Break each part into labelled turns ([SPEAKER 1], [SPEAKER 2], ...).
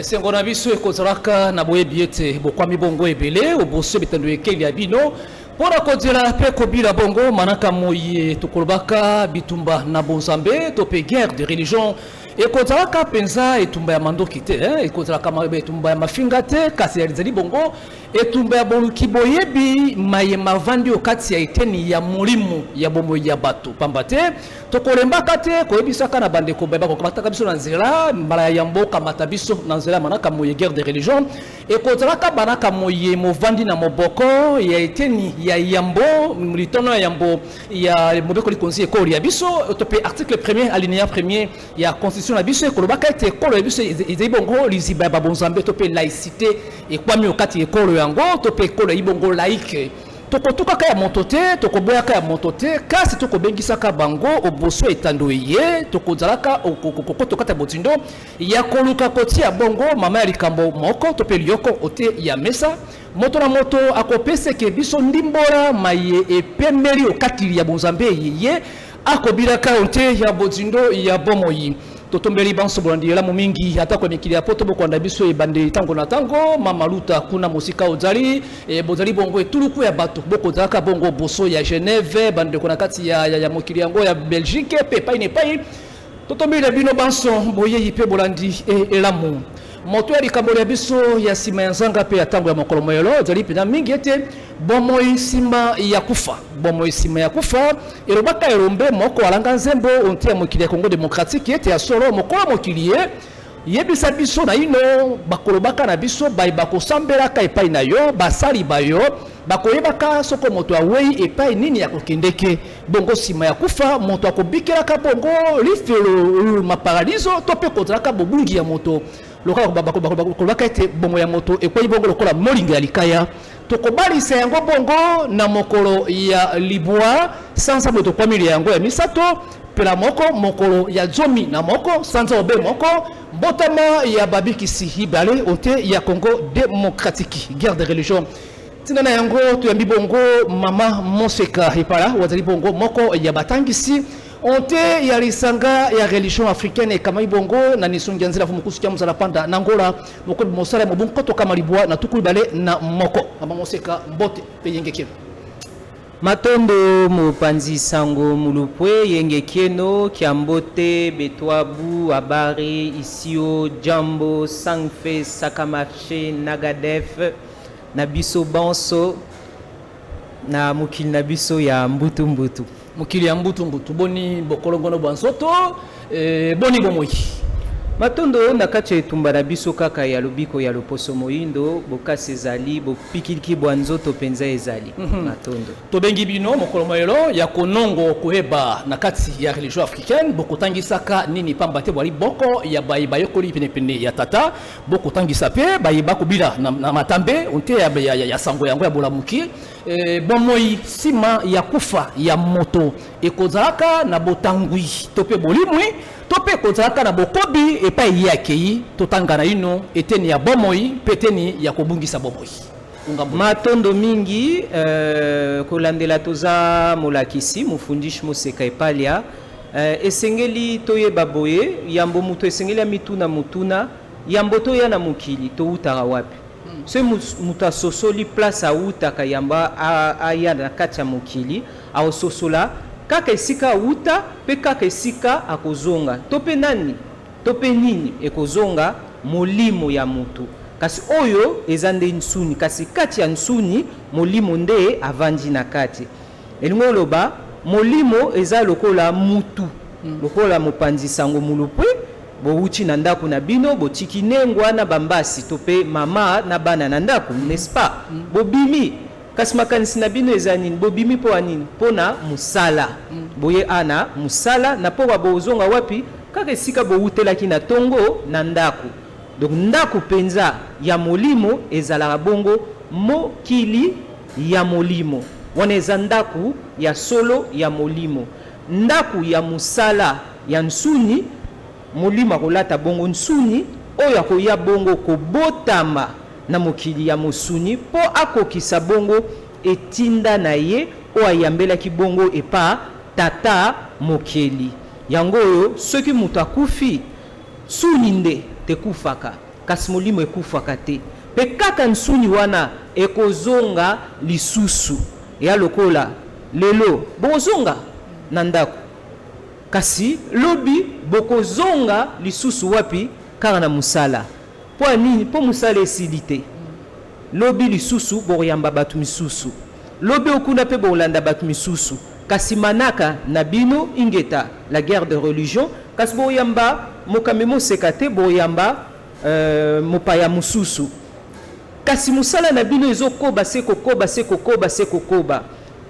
[SPEAKER 1] Esengo na biso ekozalaka na boyebi ete bokwami bongo ebele oboso bitando ekeli ya bino mpo na kozela mpe kobila bongo manaka moye tokolobaka bitumba na bonzambe to mpe guerre de religion. Ekozalaka mpenza etumba ya mandoki te, ekozalaka etumba ya mafinga te, kasi ezali bongo etumba ya boluki boyebi maye mavandi okati ya eteni ya molimo ya bomoi ya bato. Pamba te tokolembaka te koyebisaka na bandeko baye bakokamataka biso na nzela mbala ya yambo kamata biso na nzela ya manaka moye guerre de religion ekozalaka banaka moye movandi na moboko ya eteni ya yambo litono ya yambo ya mobeko likonzi ekolo ya biso to mpe article premier alinéa premier ya constitution na biso ekolobaka ete ekolo ya biso ezali bongo liziba ya babonzambe to mpe laïcité ekwami okati ekolo yango to mpe ekolo eyi bongo laïque. Tokotukaka ya moto te, tokoboyaka ya moto te, kasi tokobengisaka bango oboso etando eye tokozalaka kokoto kati ya botindo ya koluka kotia bongo mama ya likambo moko to mpe lioko ote ya mesa. Moto na moto akopeseke biso ndimbola maye epemeli okatili ya bonzambe ye akobilaka ote ya botindo ya bomoi. Totombeli banso bolandi elamu mingi atako mikili ya poto bokolanda biso ebandeli ntango na ntango. Mama Luta kuna mosika ozali bozali bongo etuluku ya bato bokozalaka bongo boso ya Genève, bandeko na kati ya mokili yango ya Belgique mpe epai na epai. Totombeli na bino banso boyeyi mpe bolandi elamu. Moto ya likambo ya biso ya nsima ya nzanga mpe ya ntango ya mokolo moyelo ezali mpenza mingi ete bomoi nsima ya kufa, bomoi nsima ya kufa elobaka elombe moko alanga nzembo onte ya mokili ya Congo démocratique ete ya solo mokolo mokili ye yebisa biso na ino bakolobaka na biso baye bakosambelaka epai na yo basali bayo bakoyebaka soko moto awei epai nini ya kokendeke bongo nsima ya kufa moto akobikelaka bongo lifelo maparadiso to mpe kozalaka bobungi ya moto lokola kolobaka ete bongo ya moto ekwei bongo lokola molingo ya likaya. Tokobalisa yango bongo na mokolo ya libwa sanza boye tokwamili yango ya misato mpela moko mokolo ya zomi na moko sanza obe moko mbotama ya babikisi ibale ote ya Congo démocratique guerre de religion. Ntina na yango toyambi bongo mama Moseka Epala wazali bongo moko ya batangisi onte ya lisanga ya religion africaine ekamai bongo na nisongi ya nzela mokusu ya mozala panda na Angola mokobi mosala ya mobu nkoto kama libwa na tuku mibale na moko. Mama Moseka, mbote pe yenge.
[SPEAKER 2] Matondo mopanzi sango mulupwe yenge kieno kiambote betwabu habari isio jambo sangfe sakamarché nagadef na biso banso na mokili na biso ya mbutu mbutu.
[SPEAKER 1] Mokili ya mbutu mbutu boni bokolongono bwa nzoto boni bomoi.
[SPEAKER 2] Matondo na kati ya etumba na biso kaka ya lobiko ya loposo moyindo bokasi ezali bopikiliki bwa nzoto mpenza ezali. Matondo.
[SPEAKER 1] Tobengi bino mokolo moyelo ya konongo koyeba na kati ya religion africaine bokotangisaka nini pamba te bwali boko ya baye bayekoli penepene ya tata bokotangisa mpe baye bakobila na matambe onte ya sango yango ya bolamuki bomoi nsima ya kufa ya moto ekozalaka na botangwi to mpe bolimwi to mpe ekozalaka na bokobi epai ye akei. Totanga na ino eteni ya bomoi mpe eteni ya kobungisa bomoi.
[SPEAKER 2] Matondo mingi kolandela toza molakisi mofundishi Moseka Epalia esengeli toyeba boye yambo moto esengeli ya mituna mutuna yambo toya na mokili toutaka wapi. Soki moto asosoli place autaka yambo aya na kati ya mokili akososola kaka esika auta mpe kaka esika akozonga to mpe nani to mpe nini ekozonga molimo ya moto. Kasi oyo eza nde nsuni, kasi kati ya nsuni molimo nde avandi na kati. Elingi oloba molimo eza lokola mutu, lokola mopanzi sango mulupwe bowuti na ndako na bino botiki nengwa na bambasi to mpe mama na bana na ndako, n'est-ce pas? Bobimi, kasi makanisi na bino eza nini? Bobimi mpo ya nini? Mpo na mosala. Boye ana mosala na mpo bozonga wapi? Kaka esika bowutelaki na tongo na ndako. Donc ndako mpenza ya molimo ezalaka bongo mokili ya molimo. Wana eza ndako ya solo ya molimo. Ndako ya mosala ya nsuni, molimo akolata bongo nsuni oyo akoya bongo kobotama na mokili ya mosuni mpo akokisa bongo etinda na ye oyo ayambelaki bongo epa tata mokeli. Yango oyo soki moto akufi suni nde tekufaka. kasi molimo ekufaka te. Mpe kaka nsuni wana ekozonga lisusu. Ya lokola lelo bokozonga na ndako, kasi lobi bokozonga lisusu wapi? Kaka na mosala. Mpo ya nini? Mpo mosala esili te. Lobi lisusu bokoyamba bato misusu, lobi okuna mpe bokolanda bato misusu, kasi manaka na bino ingeta la guerre de religion. Kasi bokoyamba mokambi moseka te, bokoyamba mopaya mosusu, kasi mosala na bino ezokoba se kokoba, se kokoba, se kokoba.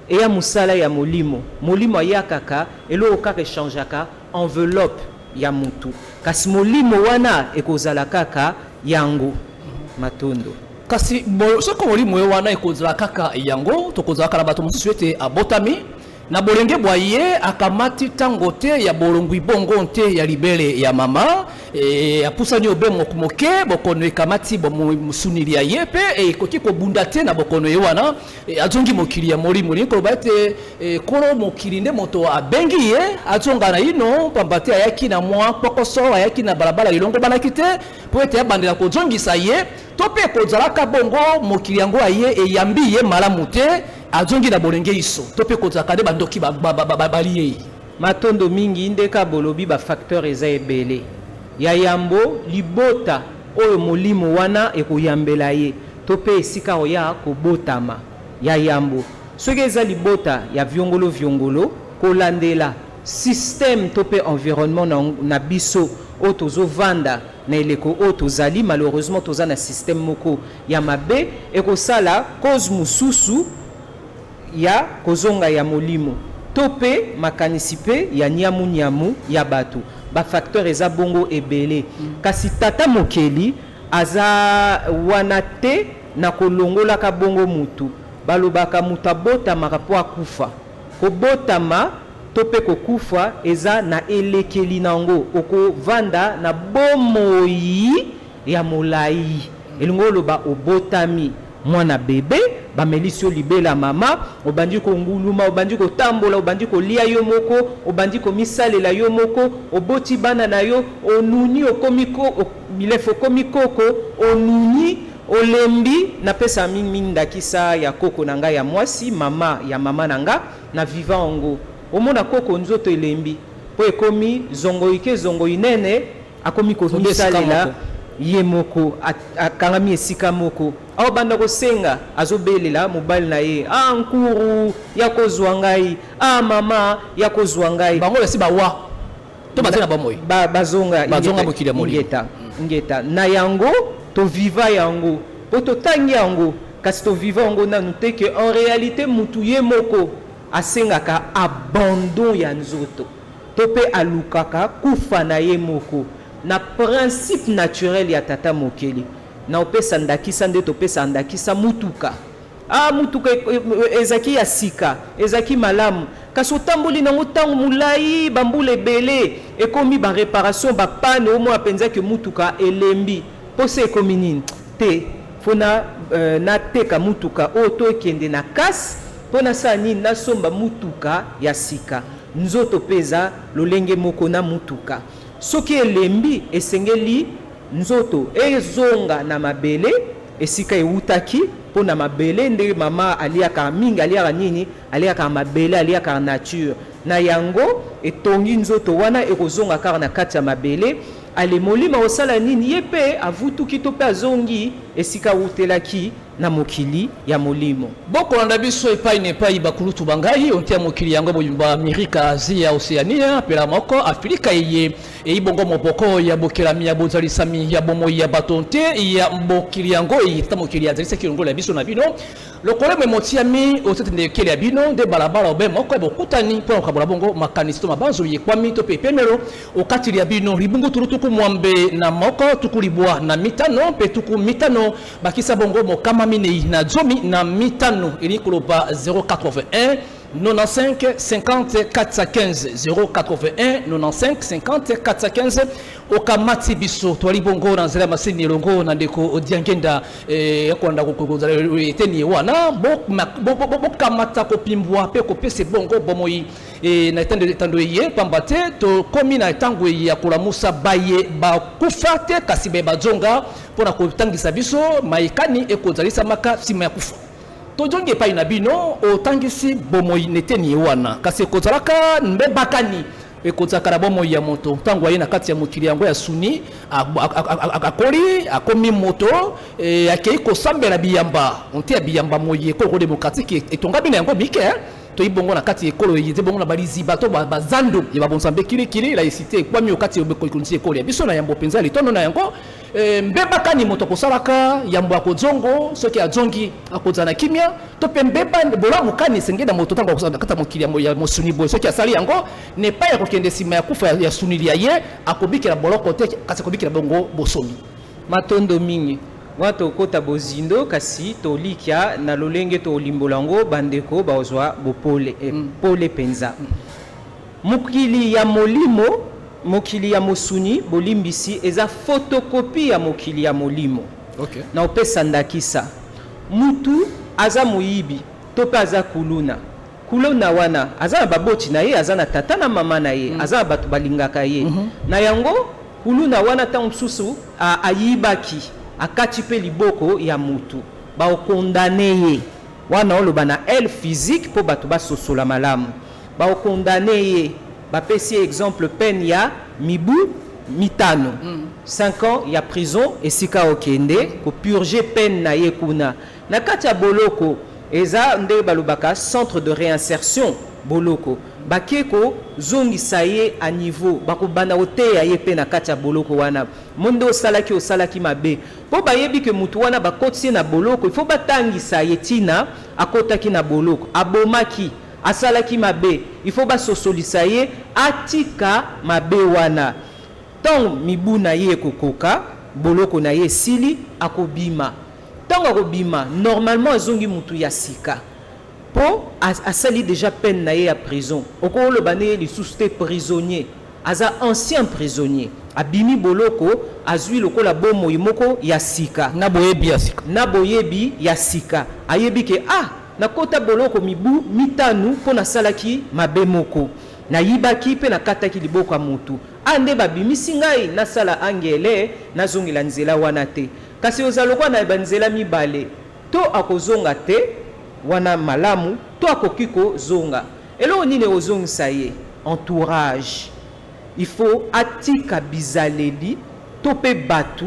[SPEAKER 2] Eya mosala ya molimo. Molimo ayakaka, eloko kaka echangeaka enveloppe ya mutu, kasi molimo wana ekozala kaka yango. Matondo.
[SPEAKER 1] Kasi soki molimo ye wana ekozala kaka yango, tokozalaka na bato mosusu ete abotami na bolenge bwa ye, akamati ntango te ya bolongwi bongo te ya libele ya mama, apusani obe moke, bokono ekamati mosunili ya ye mpe ekoki kobunda te na bokono ye wana, azongi mokili ya molimo. Elingi koloba ete kolo mokili nde moto abengi ye azonga na ino, pamba te ayaki na mwa kpokoso, ayaki na balabala elongobanaki te mpo ete abandela kozongisa ye, to mpe kozalaka bongo mokili yango aye eyambi ye malamu te, azongi na bolenge iso, to mpe kozalaka nde bandoki bali ye.
[SPEAKER 2] Matondo mingi. Ndeka bolobi, bafacteur eza ebele. Ya yambo, libota oyo molimo wana ekoyambela ye to mpe esika oya kobotama. Ya yambo, soki eza libota ya viongolo viongolo, kolandela système to mpe environnement na biso oyo tozovanda na eleko oyo tozali, malheureusement toza na système moko ya mabe, ekosala cause mosusu ya kozonga ya molimo to mpe makanisi mpe ya nyamu-nyamu ya bato. Bafacteur eza bongo ebele. Kasi tata mokeli aza wana te na kolongolaka bongo mutu. Balobaka moto abotamaka mpo akufa. Kobotama to mpe kokufa eza na elekeli nango. Okovanda na bomoi ya molai, elingi oloba obotami mwana bebe, bamelisi yo libela mama, obandi konguluma, obandi kotambola, obandi kolia yo moko, obandi komisalela yo moko, oboti bana na yo, onuni, okomi milefe, okomi koko, onuni, olembi. Napesa mingimingi ndakisa ya koko na ngai ya mwasi, mama ya mama na nga na viva yango. Omona koko nzoto elembi mpo ekomi zongoi ke zongoi nene, akomi komisalela ye moko, akangami esika moko, aobanda kosenga, azobelela mobali na ye: "A nkuru ya kozwa ngai, a mama ya kozwa ngai."
[SPEAKER 1] Bango esi bawa to baza na bomoi?
[SPEAKER 2] Bazonga.
[SPEAKER 1] Bazonga mokili ya molimo.
[SPEAKER 2] Ingeta, ingeta. Na yango toviva yango mpo totangi yango, kasi toviva yango nanu te ke en réalité mutu ye moko asengaka abandon ya nzoto to mpe alukaka kufa na ye moko na principe naturel ya tata mokeli. Na opesa ndakisa nde topesa ndakisa mutuka. Mutuka ezalaki ya sika, ezalaki malamu, kasi otamboli nango ntango molai, bambula ebele, ekomi baréparation, bapanne, omona mpenza ke mutuka elembi. Mposa ekomi nini te? Fo na nateka mutuka oyo to ekende na kasi mpo nasala nini? Nasomba mutuka ya sika. Nzoto mpe eza lolenge moko na mutuka. Soki elembi, esengeli nzoto ezonga na mabele esika ewutaki, mpo na mabele nde mama aliaka mingi. Aliaka nini? Aliaka mabele, aliaka nature. Na yango etongi nzoto wana ekozonga kaka na kati ya mabele. Ale molimo akosala nini? Ye mpe avutuki to mpe azongi esika awutelaki na mokili ya molimo.
[SPEAKER 1] Bokolanda biso epai na epai, bakulutu bangai onte ya mokili yango boyumba, Amerika, Azia, Océania mpela moko Afrika eye eyibongo moboko ya bokelami ya bozalisami ya bomoi ya bato nte ya mokili yango eye tata mokili azalisaki longola ya biso na bino. Lokolo mwe motiami otetende ekele ya bino nde balabala obe moko ya bokutani mpo na kokabola bongo makanisi to mabanzo yekwami to mpe epemelo okatili ya bino. Libungu tulu 61, 95 mpe 50, bakisa bongo 415, elingi koloba 081. 95 50 415, 081 95 50 415. Okamati biso, twali bongo na nzela masini elongo na ndeko Diangenda akolanda kokozala eteni wana. Bokamata kopimbwa mpe kopesa bongo bomoi na etando eye, pamba te tokomi na ntango ya kolamusa baye bakufa te, kasi baye bazonga mpona kotangisa biso mayekani ekozalisamaka nsima ya kufa. Tozongi epai na bino. Otangisi bomoi neteni wana, kasi ekozalaka mbebakani ekozalaka na bomoi ya moto ntango aye na kati ya mokili yango ya suni, akoli, akomi moto, akei kosambela biyamba nte ya biyamba moye ekolo démocratique etongami na yango mike. Toyi bongo na kati ekolo eze bongo na baliziba to bazando ya babonzambe kilikili, laïcité ekwami okati ekonzi ekolo ya biso na yambo mpenza ya litono na yango. Mbebakani moto akosalaka yambo akozongo, soki azongi akozala na kimia, to mpe mbeba bolamu kani esengeli na moto ntango akozala na kati ya mokili ya mosuni boye, soki asali yango na epai ya kokende nsima ya kufa ya sunili ya ye, akobikela boloko te, kasi akobikela bongo bosomi?
[SPEAKER 2] Matondo mingi. Wana tokota bozindo, kasi tolikia na lolenge tolimbola yango, bandeko bazwa bopole pole mpenza. Mokili ya molimo, mokili ya mosuni, bolimbisi, eza photocopie ya mokili ya molimo. Na opesa ndakisa: mutu aza moyibi to mpe aza kuluna. Kuluna wana aza na baboti na ye, aza na tata na mama na ye, aza na bato balingaka ye. Na yango kuluna wana, ntango mosusu ayibaki, akati mpe liboko ya mutu, bakondamner ye. Wana oloba na aile physique mpo bato basosola malamu. Bakondamner ye, bapesi ye exemple peine ya mibu 5, 5 ans ya prison. Esika okende kopurger peine na ye kuna na kati ya boloko, eza nde balobaka centre de réinsertion. Boloko, bake kozongisa ye à niveau, bakobanda koteya ye mpe na kati ya boloko wana: mo nde osalaki, osalaki mabe. Mpo bayebi ke mutu wana bakotisi ye na boloko, il faut batangisa ye ntina akotaki na boloko. Abomaki, asalaki mabe, il faut basosolisa ye atika mabe wana. Ntango mibu na ye ekokoka, boloko na ye esili, akobima. Ntango akobima, normalement azongi mutu ya sika, mpo asali déjà peine na ye ya prison. Okoloba nde ye lisusu te prisonnier, aza ancien prisonnier. Abimi boloko, azwi lokola bomoi moko ya sika.
[SPEAKER 1] Na boyebi ya sika.
[SPEAKER 2] Na boyebi ya sika. Ayebi ke ah, nakota boloko mibu 5 mpo nasalaki mabe moko, nayibaki mpe nakataki liboko ya motu. A nde babimisi ngai, nasala angele, nazongela nzela wana te. Kasi oza lokola na banzela mibale: to akozonga te, wana malamu, to akoki kozonga. Eloko nini ekozongisa ye? Entourage. Il faut atika bizaleli to mpe bato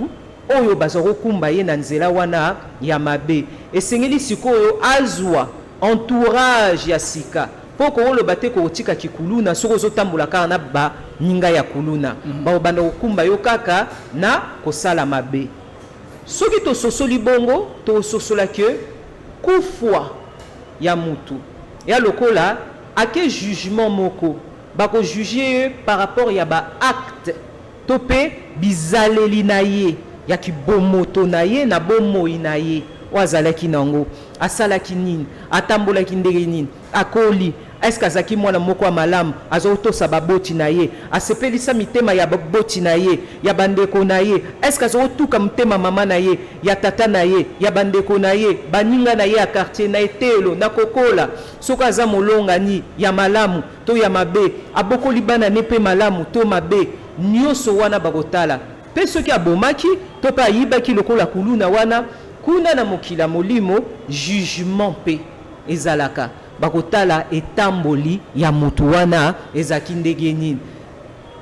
[SPEAKER 2] oyo baza kokumba ye na nzela wana ya mabe. Esengeli sikoyo azwa entourage ya sika, mpo kooloba te kotika kikuluna. Soki ozotambola kaka na baninga ya kuluna, bakobanda kokumba yo kaka na kosala mabe. Soki tososoli bongo, tososola ke kufwa ya mutu ya lokola ake jugement moko, bakojuger ye par rapport ya baacte to mpe bizaleli na ye ya kibomoto na ye, na bomoi na ye oyo azalaki nango. Asalaki nini? Atambolaki ndenge nini? Akoli, est-ce azalaki mwana moko ya malamu, aza kotosa baboti na ye, asepelisa mitema ya baboti na ye, ya bandeko na ye? Est-ce aza kotuka motema mama na ye, ya tata na ye, ya bandeko na ye, baninga na ye ya quartier na etelo? Na kokola, soki aza molongani ya malamu to ya mabe, abokoli bana ne mpe malamu to mabe, nyonso wana bakotala. Mpe soki abomaki to mpe ayibaki lokola kuluna wana, kuna na mokili ya molimo jugement mpe ezalaka, bakotala etamboli ya motu wana ezalaki ndenge nini.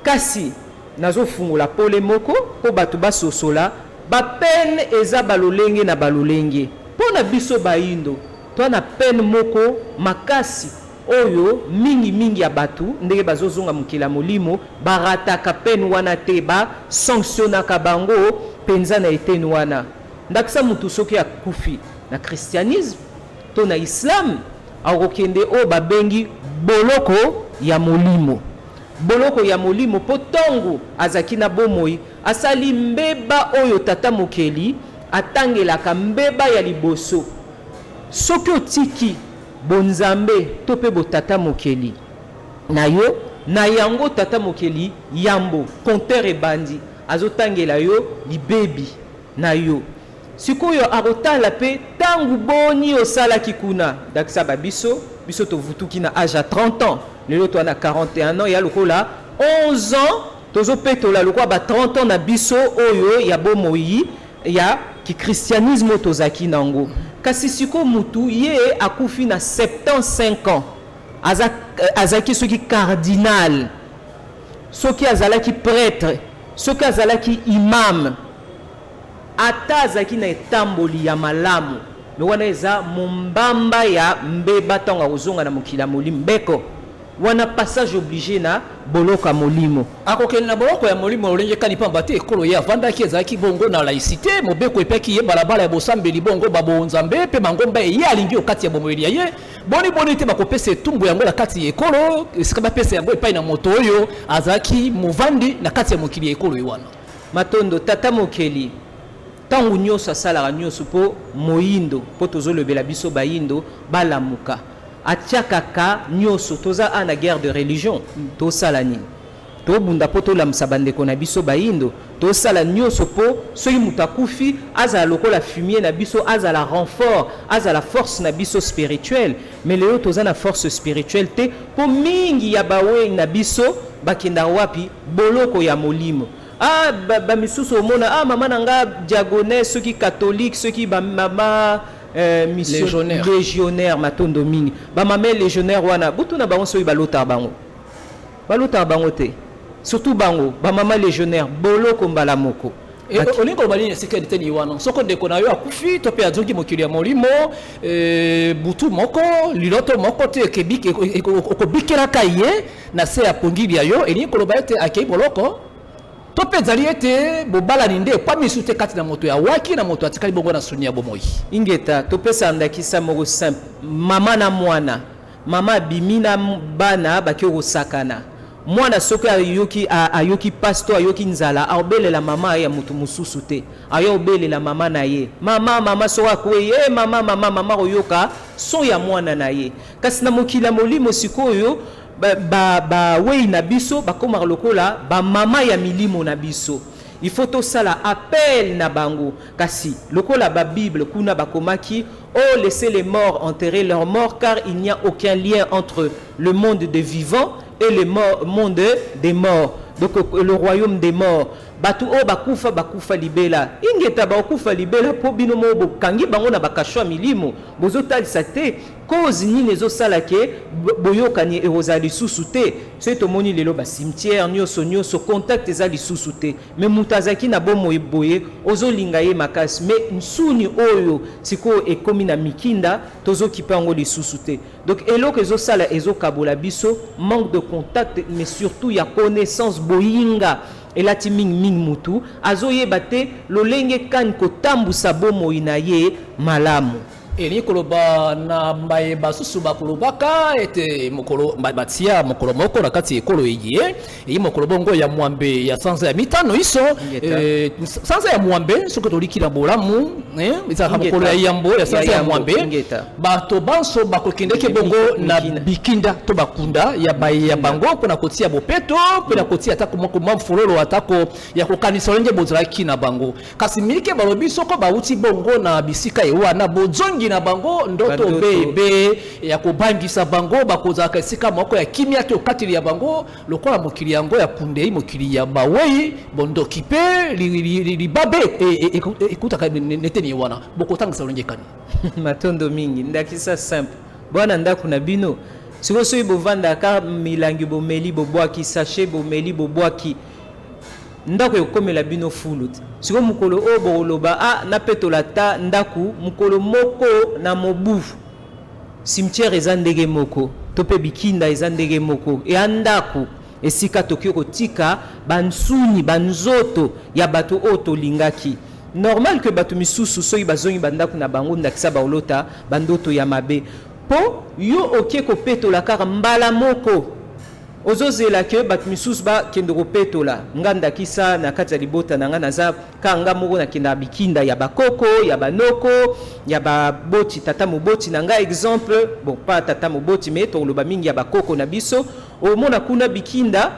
[SPEAKER 2] Kasi nazofungola pole moko mpo bato basosola: bapeine eza balolenge na balolenge. Mpo na biso bayindo, toa na peine moko makasi oyo mingimingi ya bato, ndenge bazozonga mokili ya molimo, barataka peine wana te, basanctionnaka bango mpenza na eteni wana. Ndakisa, motu soki akufi na christianisme to na islam, akokende oyo babengi boloko ya molimo. Boloko ya molimo mpo ntongo azalaki na bomoi, asali mbeba oyo tata mokeli atangelaka mbeba ya liboso. Soki otiki Bonzambe to mpe botata mokeli na yo. Na yango, tata mokeli, yambo compteur ebandi, azotangela yo libebi na yo. Sikoyo akotala mpe ntango boni osalaki kuna. Ndakisa, babiso, biso tovutuki na age ya 30 ans, lelo toa na 41 ans, ya lokola 11 ans tozopetola lokola ba 30 ans na biso oyo ya bomoi ya kikristianisme oyo tozalaki nango. Kasi sikoyo mutu ye akufi na 75 ans, azalaki soki cardinal, soki azalaki prêtre, soki azalaki imam, ata azalaki na etamboli ya malamu, me wana eza mombamba ya mbeba. Ntango akozonga na mokili ya molimo, mbeko wana passage obligé na boloko ya molimo.
[SPEAKER 1] Akokende na boloko ya molimo lolenge kani? Pamba te ekolo ye avandaki ezalaki bongo na laïcité, mobeko epeki ye balabala ya bosambeli bongo babonzambe mpe mangomba eye alingi okati ya bomoi ya ye. Boni boni te bakopesa etumbu yango na kati ya ekolo, esika bapesa yango epai na moto oyo azalaki movandi na kati ya mokili ya ekolo ye wana?
[SPEAKER 2] Matondo. Tata mokeli ntango nyonso asalaka nyonso mpo moyindo, mpo tozolobela biso bayindo, balamuka. Atiakaka nyonso. Toza a na guerre de religion. Tosala nini? Tobunda mpo tolamusa bandeko na biso bayindo. Tosala nyonso mpo soki moto akufi, azala lokola fumier na biso, azala renfort, azala force na biso spirituelle. Mais lelo toza na force spirituelle te, mpo mingi ya bawei na biso bakendaka wapi? Boloko ya molimo. Ah, bamisusu omona, ah, mama na nga diagonesse, soki catholique, soki bamama mission
[SPEAKER 1] Légionnaire.
[SPEAKER 2] Légionnaire. Matondo mingi. Bamama légionnaire wana, botuna bango soki balotaka bango. Balotaka bango te. Surtout bango bamama légionnaire, boloko mbala moko.
[SPEAKER 1] Olingi koloba nini esika eteni wana? Soko ndeko na yo akufi to mpe azongi mokili ya molimo, butu moko, liloto moko te okobikelaka ye na se ya pongili ya yo, elingi koloba ete akei boloko, to mpe ezali ete bobalani nde ekwami misu te kati na moto ya waki na moto atikali bongo na suni ya bomoi?
[SPEAKER 2] Ingeta. Topesa ndakisa moko simple: mama na mwana. Mama abimi na bana, bake kosakana. Mwana soki ayoki pasi to ayoki nzala, aobelela mama ya moto mosusu te, aya obelela mama na ye: "Mama, mama." Soki akwei e "Mama, mama, mama", koyoka son ya mwana na ye. Kasi na mokili ya molimo sikoyo, bawei na biso bakomaka lokola bamama ya milimo na biso. Il faut tosala appel na bango. Kasi lokola babible kuna bakomaki: "Oh, laissez les morts enterrer leurs morts, car il n'y a aucun lien entre le monde des vivants et le monde des morts", donc le royaume des morts. Bato oyo bakufa, bakufa libela. Ingeta. Bakufa libela mpo bino moko bokangi bango na bakasho ya milimo. Bozotalisa te cause nini ezosala ke boyokani ekozala lisusu te. Soki tomoni lelo bacimetière nyonso nyonso, contact eza lisusu te. Me moto azalaki na bomoi boye, ozolinga ye makasi, me nsuni oyo sikoyo ekómi na mikinda, tozokipa yango lisusu te. Donc eloko ezosala, ezokabola biso, manque de contact, mais surtout ya connaissance. Boyinga elati mingimingi, mutu azoyeba te lolenge kani kotambusa bomoi na ye malamu.
[SPEAKER 1] Elingi koloba, na baye basusu bakolobaka ete mokolo batia mokolo moko na kati ya ekolo eye, eyi mokolo bongo ya mwambe ya sanza ya mitano iso, sanza ya mwambe, soki toliki na bolamu, ezalaka mokolo ya yambo ya sanza ya mwambe, bato banso bakokendeke bongo na bikinda to bakunda ya baye ya bango mpona kotia bopeto, mpe na kotia atako moko mwa mfololo, atako ya kokanisa lolenge bozalaki na bango. Kasi milike balobi, soko bauti bongo na bisika ye wana, bozongi na bango, ndoto bebe ya kobangisa bango, bakozalaka esika moko ya kimia te okateli ya bango, lokola mokili yango ya kundei, mokili ya bawei, bondoki mpe libabe ekutaka neteni wana. Bokotangisa lolenge kani?
[SPEAKER 2] Matondo mingi. Ndakisa simple: bwana ndako na bino sikoyo, soki bovandaka, milangi bomeli, bobwaki, sachet bomeli, bobwaki, ndako ekokomela bino fulu te. Sikoyo mokolo oyo bokoloba: "A, napetola ta ndako mokolo moko na mobu." Cimetière eza ndenge moko, to mpe bikinda eza ndenge moko. Eya ndako esika tokoki kotika bansuni, banzoto ya bato oyo tolingaki. Normal ke bato misusu, soki bazongi bandako na bango, ndakisa, baolota bandoto ya mabe, mpo yo oke kopetola kaka mbala moko. Ozozela ke bato misusu bakende kopetola. Nga ndakisa, na kati ya libota na nga, naza kaka nga moko nakendaka bikinda ya bakoko, ya banoko, ya baboti, tata moboti na nga. Exemple, bon, pas tata moboti, mais tokoloba mingi ya bakoko na biso. Omona kuna bikinda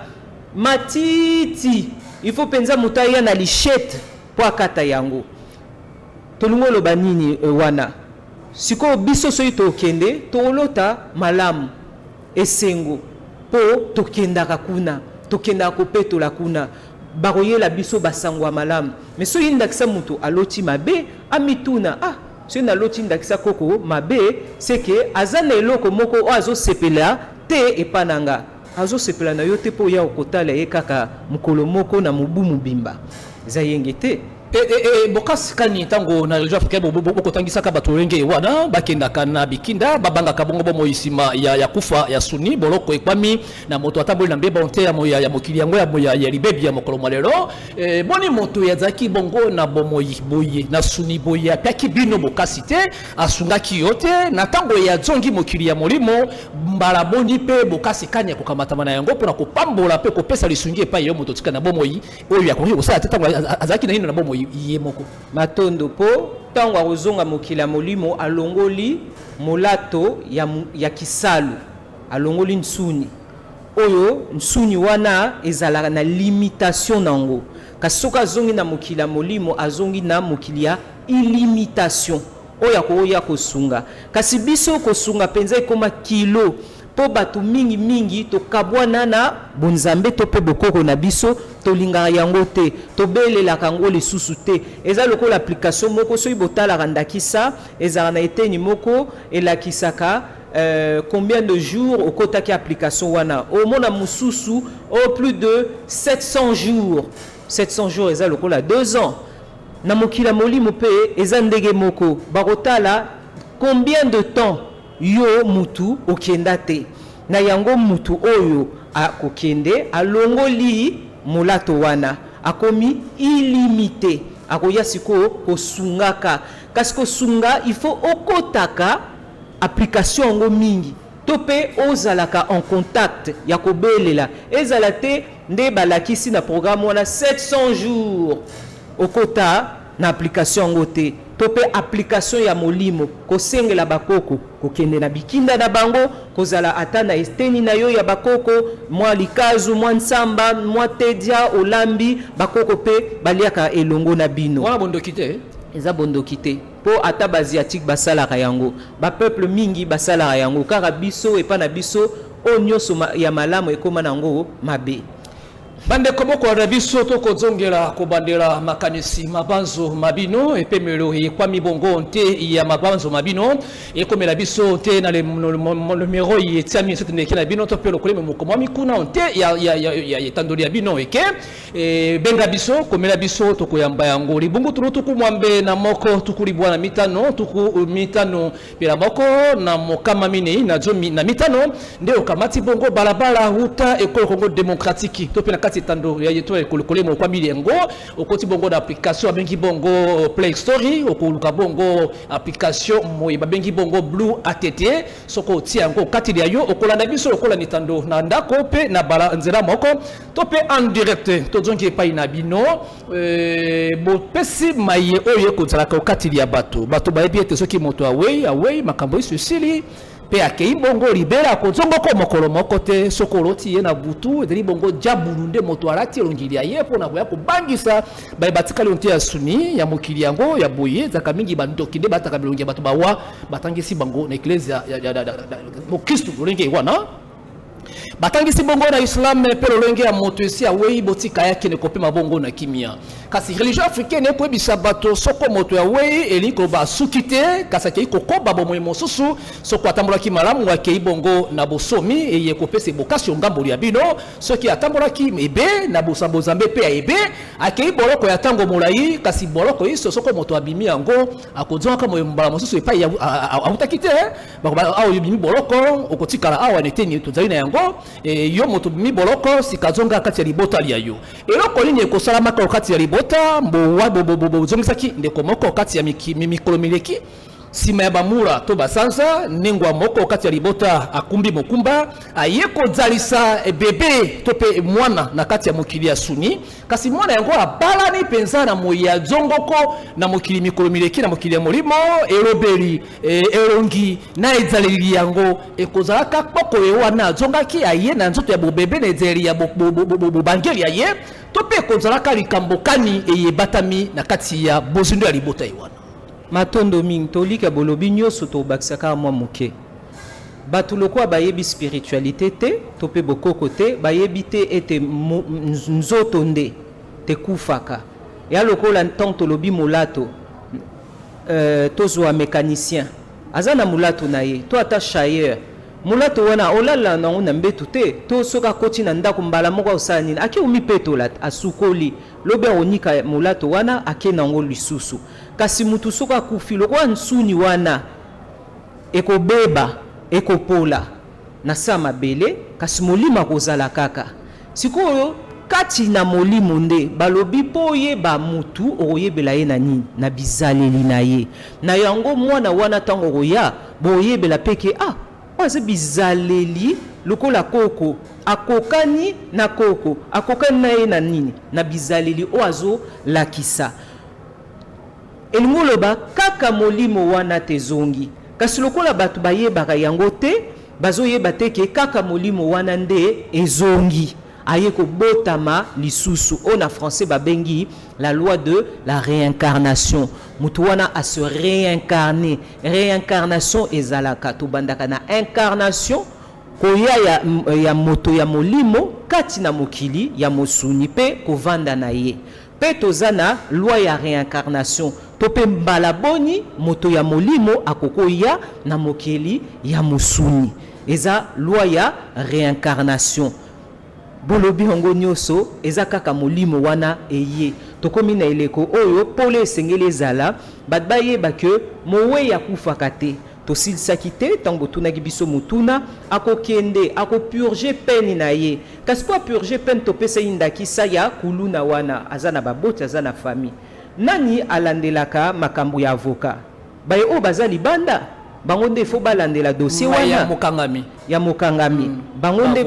[SPEAKER 2] matiti, il faut mpenza moto aya na machette mpo akata yango. Tolingi oloba nini wana? Sikoyo biso soki tokende, tolota malamu, esengo, mpo tokendaka kuna, tokendaka kopetola kuna, bakoyela biso basango ya malamu. Mais soki ndakisa moto aloti mabe, amituna: ah, soki naloti ndakisa koko mabe, seke aza na eloko moko oyo azosepela te epa na nga. Azosepela na yo te mpo oya kotala ye kaka mokolo moko na mobu mobimba. Eza yenge te.
[SPEAKER 1] Bokasi kani ntango na religion africaine bokotangisaka bato lolenge wana bakendaka na bikinda, babangaka bongo bomoi nsima ya kufa ya suni, boloko ekwami na moto atamboli na mbeba te ya mokili yango ya libebi ya mokolo mwa lelo. Boni moto azalaki bongo na bomoi boye na suni boye, apiaki bino bokasi te, asungaki yo te na ntango ya zongi mokili ya molimo, mbala boni mpe bokasi kani ya kokamatama na yango mpona kopambola mpe kopesa lisungi epai yo moto tika na bomoi oyo akoki kosala te ntango azalaki na nino na bomoi ye moko?
[SPEAKER 2] Matondo. Mpo ntango akozonga mokili ya molimo, alongoli molato ya kisalu, alongoli nsuni. Oyo nsuni wana ezalaka na limitation nango, kasi soki azongi na mokili ya molimo, azongi na mokili ya illimitation oyo akoya kosunga. Kasi biso kosunga mpenza ekóma kilo, mpo bato mingimingi tokabwana na bonzambe to mpe bokoko na biso. Tolingaka yango te, tobelelaka yango lisusu te. Eza lokola application moko, soki botalaka ndakisa, ezalaka na eteni moko elakisaka combien de jours okotaki application wana. Omona mosusu au plus de 700 jours. 700 jours eza lokola 2 ans. Na mokili ya molimo mpe eza ndenge moko, bakotala combien de temps yo mutu okenda te na yango. Mutu oyo akokende, alongoli molato wana, akomi illimité, akoya sikoyo kosungaka. Kasi kosunga, il faut okotaka application yango mingi to mpe ozalaka en contact ya kobelela. Ezala te nde balakisi na programme wana 700 jours okota na application yango te, to mpe application ya molimo, kosengela bakoko, kokende na bikinda na bango, kozala ata na eteni na yo ya bakoko, mwa likazu, mwa nsamba, mwa tedia olambi, bakoko mpe baliaka elongo na bino.
[SPEAKER 1] Wana bondoki te?
[SPEAKER 2] Eza bondoki te, mpo ata baasiatique basalaka yango, bapeuple mingi basalaka yango. Kaka biso, epa na biso, oyo nyonso ya malamu ekóma nango mabe.
[SPEAKER 1] Bandeko bokolanda biso, tokozongela kobandela makanisi mabanzo mabino. Epemelo ekwami bongo nte ya mabanzo mabino ekomela biso te na numero etiami soki ndeke na bino to mpe lokolemi mokomwami kuna nte ya etandoli ya bino eke. Benga biso, komela biso, tokoyamba yango. Libungu tulu 61 95 51 415 nde okamati bongo balabala wuta ekolo Congo démocratique to mpe na kati etando ya yeto ya ekolo okwami yango, okoti bongo na application abengi bongo Play Store, okoluka bongo application moye babengi bongo Blue ATT. Soki otia yango kati ya yo, okolanda biso lokola mitando na ndako mpe na bala nzela moko to mpe en direct. Tozongi epai na bino. Bopesi maye oyo ekozalaka okati ya bato. Bato bayebi ete soki moto awei, awei, makambo nyonso esili mpe akei bongo libela, akozongoko mokolo moko te. Soki oloti ye na butu, ezali bongo diabulu nde moto alati elongili ya ye mpona koya kobangisa baye batikali nte ya suni ya mokili yango ya boye. Ezalaka mingi bandoki nde bataka bilongi ya bato bawa batangisi bango na eklezia mokristu lolenge wana, batangisi bongo na islam mpe lolenge ya moto esi awei, botika ye akende kopema bongo na kimia. Kasi religion africaine ekoyebisa bato, soko moto awei, elingi koloba asuki te, kasi akei kokoba bomoi mosusu. Soko atambolaki malamu, akei bongo na bosomi eye kopesa bokasi ongamboli ya bino. Soki atambolaki ebe na bosambo nzambe mpe ya ebe, akei boloko ya ntango molai. Kasi boloko iso, soko moto abimi yango, akozongaka mbala mosusu epai awutaki te. Awa obimi boloko, okotikala awa na eteni tozali na yango. Yo moto obimi boloko sika, azonga kati ya libota lia yo. Eloko nini ekosalamaka kati ya libota? Bozongisaki ndeko moko kati ya mikolo mileki. Nsima ya bamura to basanza, nengwa moko kati ya libota akumbi mokumba, aye kozalisa bebe to mpe mwana na kati ya mokili ya suni. Kasi mwana yango abalani mpenza na moyi ya zongoko na mokili mikolo mileki na mokili ya molimo, elobeli, elongi na ezaleli yango ekozalaka kpoko ye wana azongaki aye na nzoto ya bobebe na ezaleli ya bobangeli ya ye, to mpe ekozalaka likambo kani eyebatami na kati ya bozindo ya libota ye wana.
[SPEAKER 2] Matondo mingi, tolika bolobi nyonso, tobakisa kaka mwa moke. Bato lokola bayebi spiritualité te to mpe bokoko te, bayebi te ete nzoto nde tekufaka. Ya lokola ntango tolobi molato, tozwa mécanicien aza na molato na ye to ata chayeur, molato wana olala nango na mbetu te, to soki akoti na ndako mbala moko akosala nini? Ake omipetola, asukoli, lobi akonika molato wana, ake nango lisusu. Kasi mutu soki akufi, lokola nsuni wana ekobeba, ekopola na sa mabele, kasi molimo akozala kaka. Sikoyo kati na molimo nde balobi mpo oyeba mutu, okoyebela ye na nini? Na bizaleli na ye. Na yango mwana wana ntango okoya, boyebela mpe ke ah, oyo aza bizaleli lokola koko, akokani na koko, akokani na ye na nini? Na bizaleli oyo azolakisa. Elingi oloba kaka molimo wana te ezongi, kasi lokola bato bayebaka yango te, bazoyeba te ke kaka molimo wana nde ezongi, aye kobotama lisusu, oyo na français babengi la loi de la réincarnation. Motu wana ase réincarné. Réincarnation ezalaka, tobandaka na incarnation, koya ya moto ya molimo kati na mokili ya mosuni mpe kovanda na ye. Mpe toza na loi ya réincarnation, to mpe mbala boni moto ya molimo akokoya na mokili ya mosuni. Eza loi ya réincarnation. Bolobi yango nyonso eza kaka molimo wana eye. Tokomi na eleko oyo pole esengeli ezala, bato bayeba ke mowei akufaka te. Tosilisaki te ntango botunaki biso motuna, akokende akopurger peine na ye. Kasi mpo apurger peine, topesa ye ndakisa ya kuluna wana aza na baboti, aza na famille. Nani alandelaka makambo ya avocat? Baye oyo baza libanda, bango nde faut balandela dossier
[SPEAKER 1] wana
[SPEAKER 2] ya
[SPEAKER 1] mokangami.
[SPEAKER 2] Ya mokangami. Bango nde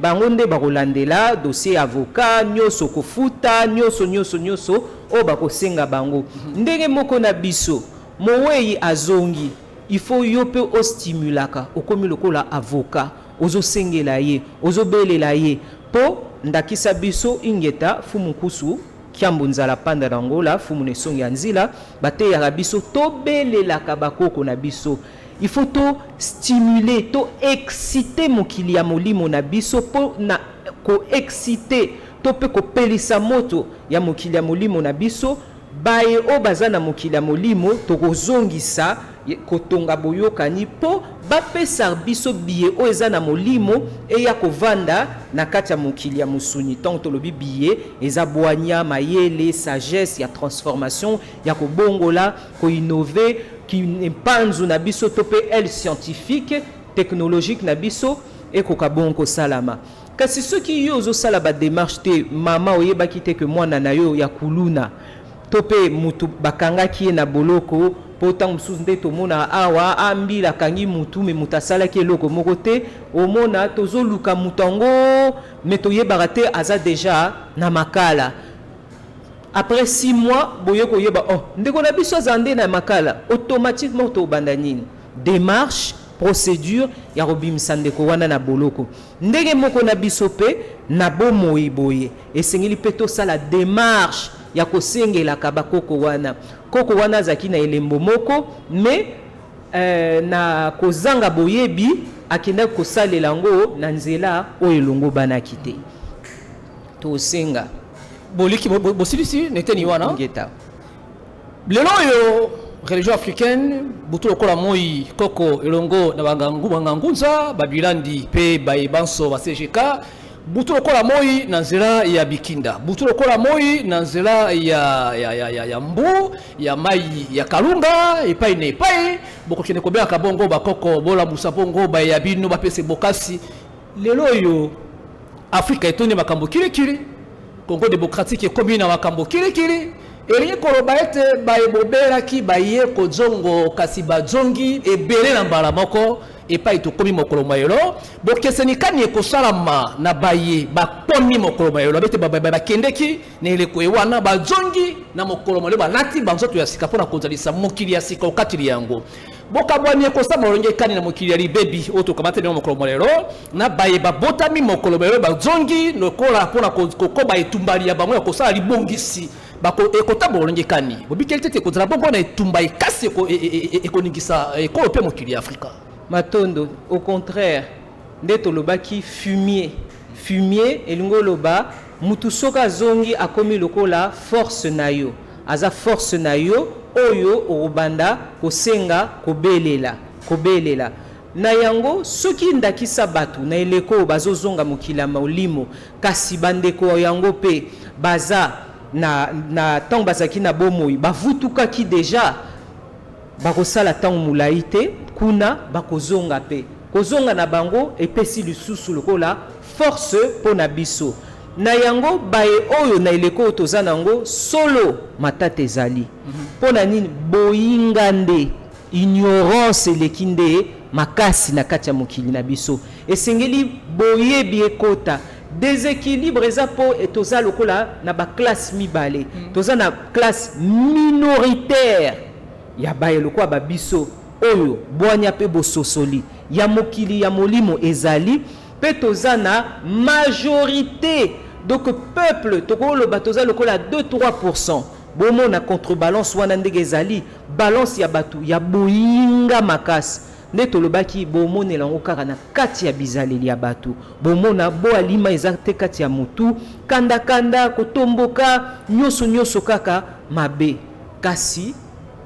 [SPEAKER 2] bango nde bakolandela dossier ya avocat nyonso, kofuta nyonso nyonso nyonso oyo bakosenga bango. Ndenge moko na biso, mowei azongi, il faut yo mpe ostimulaka, okomi lokola avocat, ozosengela ye, ozobelela ye. Mpo ndakisa biso, ingeta fumu nkusu kiambu nzala panda na ngola fumu na esongi ya nzila, bateyaka biso tobelelaka bakoko na biso. Il faut to stimuler, to exciter mokili ya molimo na biso. Mpo na koexciter to mpe kopelisa moto ya mokili ya molimo na biso, baye oyo baza na mokili ya molimo, tokozongisa kotonga boyokani mpo bapesa biso biye oyo eza na molimo eya kovanda na kati ya mokili ya mosuni. Ntango tolobi biye, eza bwanya, mayele, sagesse ya transformation, ya kobongola, koinnover mpanzu na biso to mpe aile scientifique, technologique na biso ekoka bongo kosalama. Kasi soki yo ozosala badémarche te, mama oyebaki te ke mwana na yo ya kuluna to mpe mutu bakangaki ye na boloko, mpo ntango mosusu nde tomona awa ambila akangi mutu, me mutu asalaki eloko moko te, omona tozoluka mutu yango, me toyebaka te aza déjà na makala. Après 6 mois boye koyeba, oh, ndeko na biso aza nde na makala. Automatiquement tobanda nini? Démarche, procédure ya kobimisa ndeko wana na boloko. Ndenge moko na biso mpe na bomoi boye, esengeli mpe tosala démarche ya kosengelaka bakoko wana. Koko wana azalaki na elembo moko, mais na kozanga boyebi akendaki kosalela yango na nzela oyo elongobanaki te. Tosenga
[SPEAKER 1] Boliki bosilisi neteni wana.
[SPEAKER 2] Ngeta.
[SPEAKER 1] Lelo oyo religion africaine butu lokola moi, koko elongo na bangangu, bangangunza, babilandi mpe bayebanso ba CGK, butu lokola moi na nzela ya bikinda, butu lokola moi na nzela ya mbu ya mai ya kalunga, epai na epai bokokende kobengaka bongo bakoko, bolamusa bongo baya bino, bapesa bokasi. Lelo oyo Afrika etondi makambo kilikili, Congo démocratique ekomi na makambo kilikili. Elingi koloba ete baye bobelaki baye kozongo, kasi bazongi ebele na mbala moko epai tokomi mokolo mwa lelo. Bokeseni kani ekosalama na baye bakomi mokolo mwa lelo? Bete bakendeki na eleko ewana, bazongi na mokolo mwa lelo, balati banzoto ya sika mpona kozalisa mokili ya sika okatili yango. Bokabwani ekosala molonge kani na mokili ya libebi oyo tokamata bino mokolo mwa lelo, na baye babotami mokolo mwa lelo bazongi lokola mpona kokoba etumbali ya bango ya kosala libongisi, ekotambola lolenge kani? Bobikeli te ekozala bongo na etumba ekasi ekoningisa ekolo mpe mokili ya Afrika?
[SPEAKER 2] Matondo. Au contraire, nde tolobaki fumier. Fumier elingi oloba mutu soki azongi, akomi lokola force na yo, aza force na yo oyo okobanda kosenga, kobelela, kobelela na yango. Soki ndakisa bato na eleko oyo bazozonga mokili ya molimo, kasi bandeko yango mpe baza na ntango bazalaki na bomoi, bavutukaki déjà, bakosala ntango molai te kuna, bakozonga. Mpe kozonga na bango epesi lisusu lokola force mpo na biso. Na yango, baye oyo na eleko oyo toza nango, solo matata ezali. Mpo na nini? Boyinga nde ignorance eleki nde makasi na kati ya mokili na biso. Esengeli boyebi ekota. Déséquilibre eza mpo toza lokola na baclasse mibale. Toza na classe minoritaire ya baye lokola babiso oyo bwanya mpe bososoli ya mokili ya molimo ezali, mpe toza na majorité, donc peuple tokoloba toza lokola 2-3. Bomona contrebalance wana ndenge ezali, balance ya bato ya boyinga makasi. Nde tolobaki, bomonela yango kaka na kati ya bizaleli ya bato. Bomona bo alima eza te kati ya motu, kandakanda, kotomboka, nyonso nyonso kaka mabe. Kasi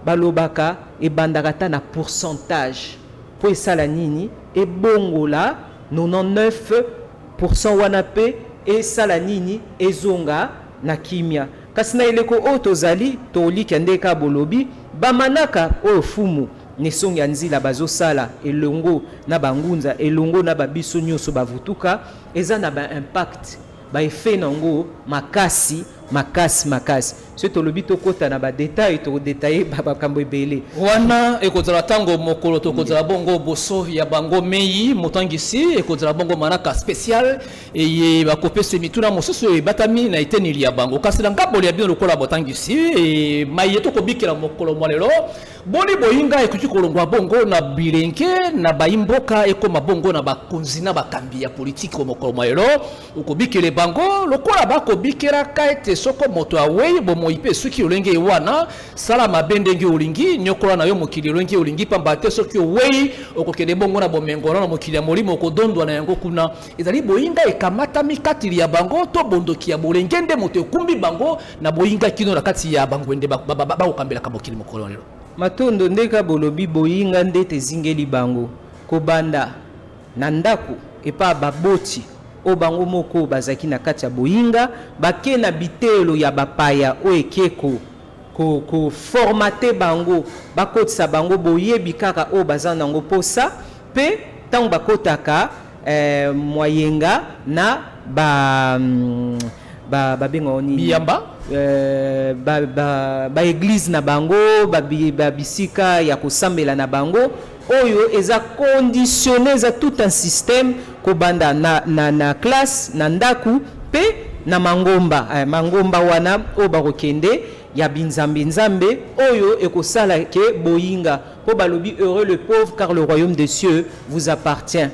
[SPEAKER 2] balobaka ebandaka ata na pourcentage mpo esala nini? Ebongola 99 wana mpe esala nini? Ezonga na kimia. Kasi na eleko oyo tozali, tolikia nde kaka bolobi bamanaka oyo fumu na esongi ya nzila bazosala elongo na bangunza, elongo na babiso nyonso bavutuka, eza na baimpact, baeffet nango makasi makasi makasi. Soki tolobi tokɔta na badetail, tokodetaille makambo ebele.
[SPEAKER 1] Wana ekozala ntango mokolo tokozala bongo boso ya bango mei motangisi, ekozala bongo manaka spécial eye bakopesa mituna mosusu oyo ebatami na eteneli ya bango. Kasi na ngamboli ya bino lokola botangisi maye tokobikela mokolo mwa lelo, boni boyinga ekoki kolongwa bongo na bilenge na bayimboka, ekóma bongo na bakonzi na bakambi ya politike mokolo mwa lelo? Okobikele bango lokola bakobikelaka ete soko moto awei, bomoi mpe soki olenge wana, sala mabe ndenge olingi, nyokola na yo mokili olenge olingi, pamba te soki owei, okokende bongo na bomengo na mokili ya molimo, okodondwa na yango kuna. Ezali boyinga ekamatami katili ya bango to bondoki ya bolenge nde moto ekumbi bango na boyinga kino na kati ya bangwende bakokambelaka mokili mokolo lelo?
[SPEAKER 2] Matondo. Ndeka bolobi, boyinga nde tezingeli bango kobanda na ndako epa baboti oyo bango moko bazalaki na kati ya boyinga, bake na biteyelo ya bapaya oyo eke koformater bango, bakotisa bango boyebi kaka oyo baza nango posa. Mpe ntango bakotaka mwayenga na ba babengaka nini?
[SPEAKER 1] Biyamba.
[SPEAKER 2] Baeglise ba na bango, babisika ya kosambela na bango oyo eza conditionné, eza tout un système kobanda na classe, na ndako mpe na mangomba, mangomba wana oyo bakokende ya binzambe nzambe oyo ekosala ke boyinga. Mpo balobi: "Heureux le pauvre, car le royaume des cieux vous appartient."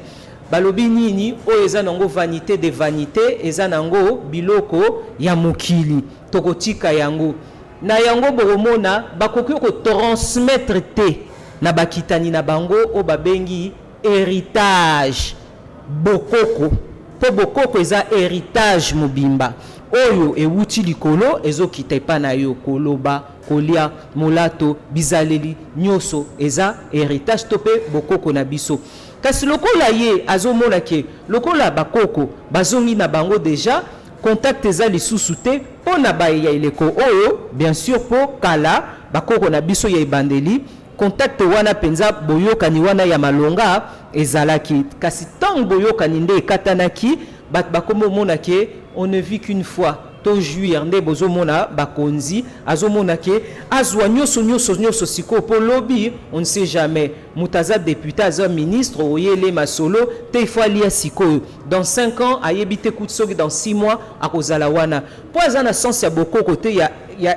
[SPEAKER 2] Balobi nini oyo eza nango vanité de vanité, eza nango biloko ya mokili, tokotika yango na yango. Bokomona bakoki kotransmettre te na bakitani na bango oyo babengi héritage, bokoko, mpo bokoko eza héritage mobimba oyo ewuti likolo, ezokita epai na yo. Koloba, kolia, molato, bizaleli nyonso eza héritage to mpe bokoko na biso. Kasi lokola ye azomona ke lokola bakoko bazongi na bango déjà, contact eza lisusu te mpo na baye ya eleko oyo, bien sûr, mpo kala bakoko na biso ya ebandeli, contact wana mpenza, boyokani wana ya malonga ezalaki. Kasi ntango boyokani nde ekatanaki, bato bakomi omona ke on ne vit qu'une fois. Tojouir nde bozomona bakonzi azomona ke azwa nyonso nyonso nyonso sikoyo, mpo lobi on ne sait jamais. Moto aza député, aza ministre, oyele masolo te, il faut alia sikoyo. Dans 5 ans ayebi te kutu soki dans 6 mois akozala wana, mpo aza na sens ya bokoko te, ya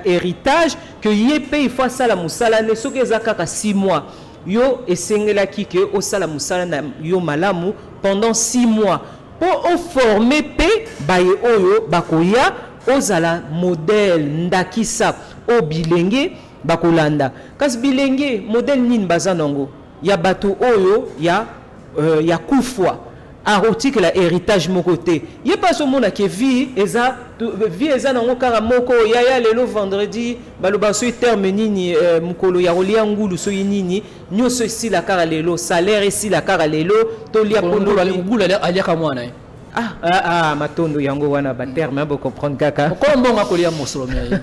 [SPEAKER 2] héritage, ke ye mpe il faut asala mosala ne. Soki eza kaka 6 mois, yo esengelaki ke osala mosala na yo malamu pendant 6 mois, mpo oforme mpe baye oyo bakoya, ozala modèle, ndakisa oyo bilenge bakolanda. Kasi bilenge, modèle nini baza nango? Ya bato oyo ya kufwa, akotikela héritage moko te. Ye mpe azomona ke vie eza, vie eza nango kaka moko. Yaya, lelo vendredi, baloba soki terme nini, mokolo ya kolia ngulu, soki nini, nyonso esila kaka lelo, salaire esila kaka lelo, tolia.
[SPEAKER 1] Ngulu aliaka mwana.
[SPEAKER 2] Ah, ah, ah, matondo, yango wana baterme bocomprendre kaka.
[SPEAKER 1] Mokolo mbongo akolia mosolo na ye.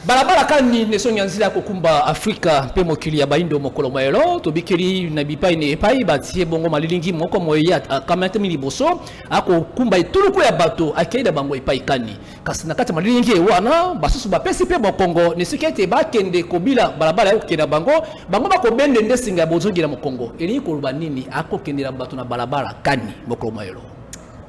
[SPEAKER 1] Balabala kani nesongi ya nzela ya kokumba Afrika mpe mokili ya Bayindo. Mokolo mayelo tobikeli na bipai na epai batie bongo malilingi moko moye akamatami liboso akokumba etuluku ya bato, akei na bango epai kani. Kasi na kati ya malilingi wana, basusu bapesi mpe mokongo na esika ete bakende kobila balabala ya kokende na bango. Bango bakobende nde singa ya bozongi na mokongo. Elingi koloba nini? Akokendela bato na balabala kani mokolo mayelo?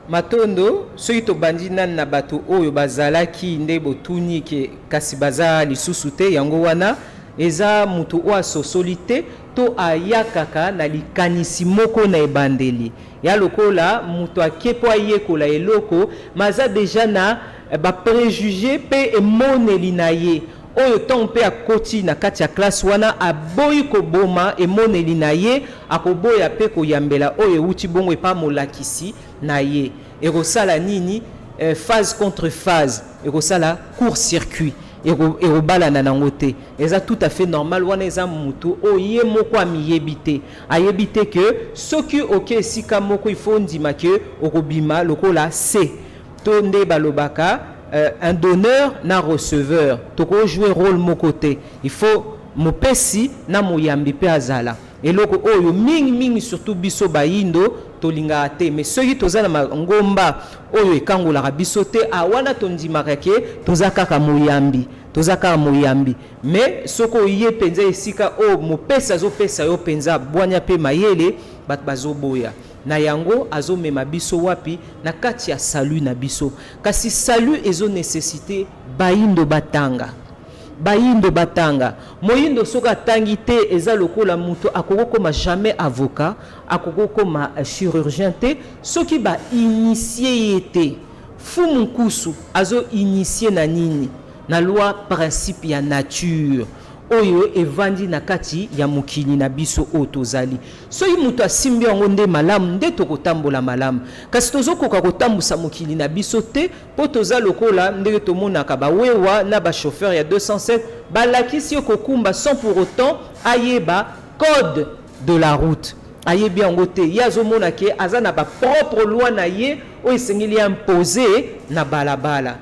[SPEAKER 2] Matondo. Soki tobandi nani na bato oyo bazalaki nde botuni ke kasi baza lisusu te, yango wana eza moto oyo asosoli te to ayakaka na likanisi moko na ebandeli ya lokola moto ake mpo ayekola eloko, ma aza deja na bapréjugé mpe emoneli na ye, oyo ntango mpe akoti na kati ya classe wana, aboyi koboma emoneli na ye, akoboya mpe koyambela oyo ewuti bongo epa molakisi na ye. Ekosala nini? Phase contre phase, ekosala court circuit, ekobalana nango te. Eza tout à fait normal. Wana eza motu oyo ye moko amiyebi te, ayebi te ke soki oke esika moko, il faut ondima ke okobima lokola c to nde balobaka un donneur na receveur tokojoue rôle moko te. Il faut mopesi na moyambi mpe azala. Eloko oyo mingimingi, surtout biso Bayindo, tolingaka te. Mais soki toza na mangomba oyo ekangolaka biso te, awana tondimaka ke toza kaka moyambi, toza kaka moyambi. Mais soki oye mpenza esika oyo mopesi azopesa yo mpenza bwanya mpe mayele, bato bazoboya na yango. Azomema biso wapi? Na kati ya salut na biso. Kasi salut ezonécessite Bayindo batanga, Bayindo batanga. Moyindo soki atangi te, eza lokola moto akoki kokóma jamais avocat, akoki kokóma chirurgien te soki bainitie ye te. Fumu Nkusu azoinitie na nini? Na loi, principe ya nature oyo evandi na kati ya mokili na biso oyo tozali. Soki moto asimbi yango nde malamu, nde tokotambola malamu. Kasi tozokoka kotambusa mokili na biso te, mpo toza lokola ndenge tomonaka bawewa na bachauffeur ya 207, balakisi ye kokumba sans pour autant ayeba code de la route. Ayebi yango te. Ye azomona ke aza na bapropre loi na ye oyo esengeli impose na balabala.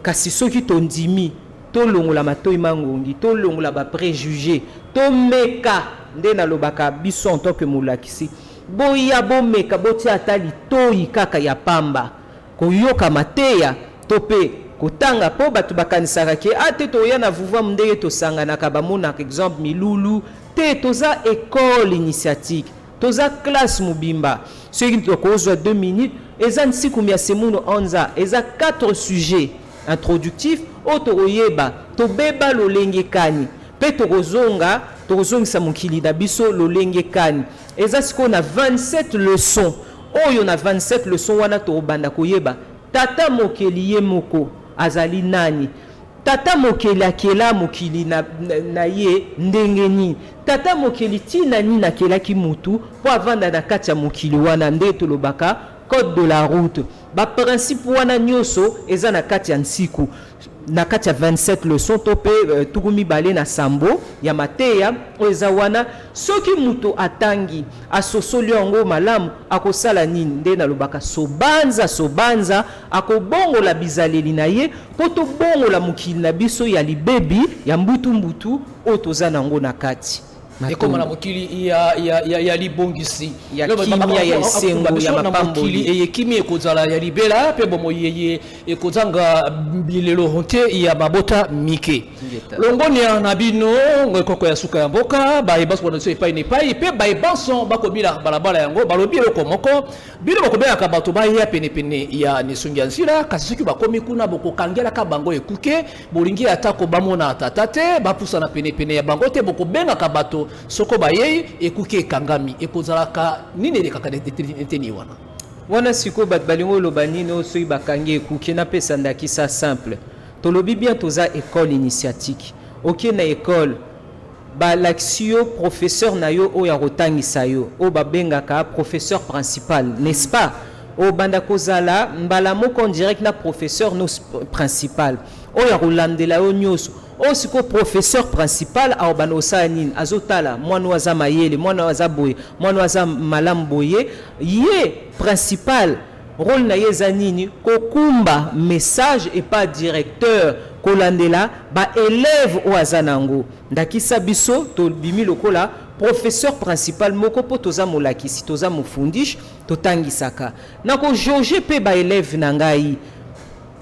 [SPEAKER 2] Kasi soki tondimi tolongola matoi mangongi, tolongola bapréjugé, tomeka nde nalobaka biso en tant que molakisi, boya bomeka, botia ata litoi kaka ya pamba koyoka mateya to mpe kotanga, mpo bato bakanisaka ke a te, toya na vuvamu ndenge tosanganaka, bamonaka exemple milulu te. Toza école initiatique, toza classe mobimba. Soki tokozwa 2 minutes, eza nsikumi ya semunu anza, eza 4 sujets introductifs oyo tokoyeba tobeba lolenge kani mpe tokozonga, tokozongisa mokili na biso lolenge kani. Eza sikoyo na 27 leçon oyo. Na 27 leçon wana, tokobanda koyeba tata mokeli ye moko azali nani, tata mokeli akela mokili na ye ndenge nini, tata mokeli ntina nini akelaki mutu mpo avanda na kati ya mokili wana, nde tolobaka code de la route. Baprincipe wana nyonso eza na kati ya nsiku, na kati ya 27 leçon to mpe 27 ya mateya oyo eza wana. Soki moto atangi, asosoli yango malamu, akosala nini? Nde nalobaka sobanza sobanza, akobongola bizaleli na ye mpo tobongola mokili na biso ya libebi, ya mbutu-mbutu oyo toza nango na kati.
[SPEAKER 1] Ekoma na mokili ya libongisi.
[SPEAKER 2] Ya kimia, ya esengo, ya mapamboli.
[SPEAKER 1] Mokili eye kimia ekozala ya libela mpe bomoi eye ekozanga bilelo te ya mabota mike. Longonia na bino ekoko ya suka ya mboka bayebanso bana biso epai na epai mpe bayebanso bakobila balabala yango balobi eloko moko bino bakobengaka bato baya penepene ya nesongi ya nzila, kasi soki bakomi kuna bokokangelaka bango ekuke, bolingi atako bamona tata te, bapusana penepene ya bango te, bokobengaka bato soko bayei ekuke ekangami. Ekozalaka nini elekaka eteni wana?
[SPEAKER 2] Wana sikoyo bato balingi oloba nini oyo soki bakangi ekuke? Napesa ndakisa simple. Tolobi bien, toza école initiatique. Oke na école, balakisi yo professeur na yo oyo akotangisa yo, oyo babengaka professeur principal, n'est-ce pas? Obanda kozala mbala moko en direct na professeur no principal oyo akolandela yo nyonso. Oyo sikoyo professeur principal akobanda kosala nini? Azotala mwana oyo aza mayele, mwana oyo aza boye, mwana oyo aza malamu boye. Ye principal, rôle na ye eza nini? Kokumba message epa directeur, kolandela baélève oyo aza nango. Ndakisa biso tobimi lokola professeur principal moko mpo toza molakisi, toza mofundishi, totangisaka. Nakojauge mpe baélève na ngai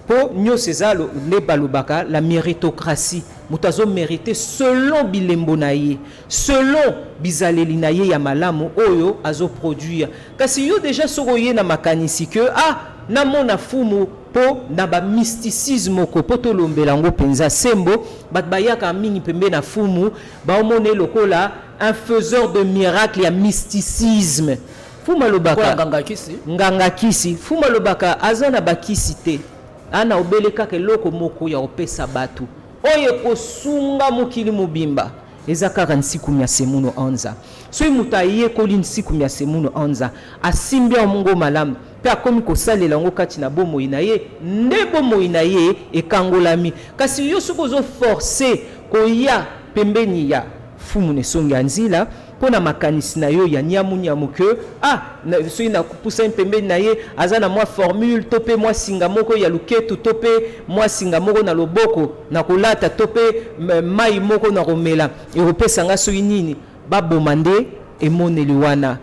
[SPEAKER 2] mpo nyonso eza nde balobaka la méritocratie. Moto azomérite selon bilembo na ye, selon bizaleli na ye ya malamu oyo azoproduire. Kasi yo déjà soki oye na makanisi ke ah, namona fumu mpo na bamysticisme moko, mpo tolombela yango mpenza sembo, bato bayaka mingi pembe na fumu, baomona ye lokola un faiseur de miracle ya mysticisme. Fumu alobaka
[SPEAKER 1] nganga kisi.
[SPEAKER 2] Nganga kisi. Fumu alobaka aza na bakisi te, ana obele kaka eloko moko ya kopesa bato oyo ekosunga mokili mobimba, eza kaka nsiku ya semuno anza. Soki moto ayekoli nsiku ya semuno anza, asimbi yango malamu mpe akomi kosalela yango kati na bomoi na ye, nde bomoi na ye ekangolami. Kasi yo soki ozoforce koya pembeni ya fumu na esongi ya nzila mpo na makanisi na yo ya nyamunyamu ke ah, soki napusani pembeni na ye, aza na mwa formule to mpe mwa singa moko ya luketu to mpe mwa singa moko na loboko na kolata to mpe mai moko na komela ekopesa nga soki nini, baboma nde emoneli wana.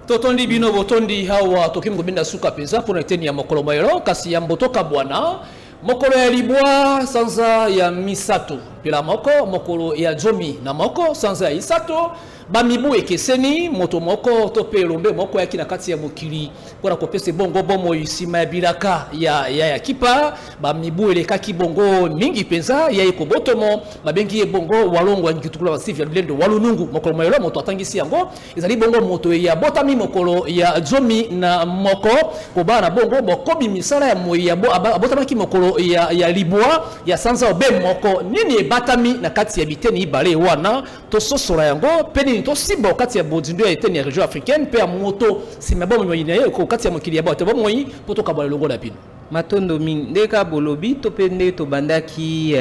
[SPEAKER 1] Totondi bino botondi. Awa tokomi kobenda suka mpenza mpona eteni ya mokolo mayelo, kasi ya mbotoka bwana mokolo ya 9 sanza ya 3 mpela moko, mokolo ya 11 sanza ya 3, bamibu ekeseni, moto moko to mpe elombe moko ayaki na kati ya mokili mpona kopesa ebongo bomoi nsima ya bilaka ya kipa. Bamibu elekaki bongo mingi mpenza, ya ye kobotomo, babengi ye bongo Walongo ya Ngitukula Basivya Lulendo Walunungu. Mokolo mayelo moto atangisi yango ezali bongo moto ya botami mokolo ya 11 kobaa na bongo bokobi misala ya moi ya abotamaki mokolo ya 9 ya sanza obe moko. Nini ebatami na kati ya biteni ibale wana? Tososola yango mpe nini tosimba kati ya bozindo ya eteni ya région africaine mpe ya moto nsima ya bomoi na ye kati ya mokili ya bato ya bomoi, mpo tokabola elongo na bino?
[SPEAKER 2] Matondo mingi. Nde kaka bolobi to mpe nde tobandaki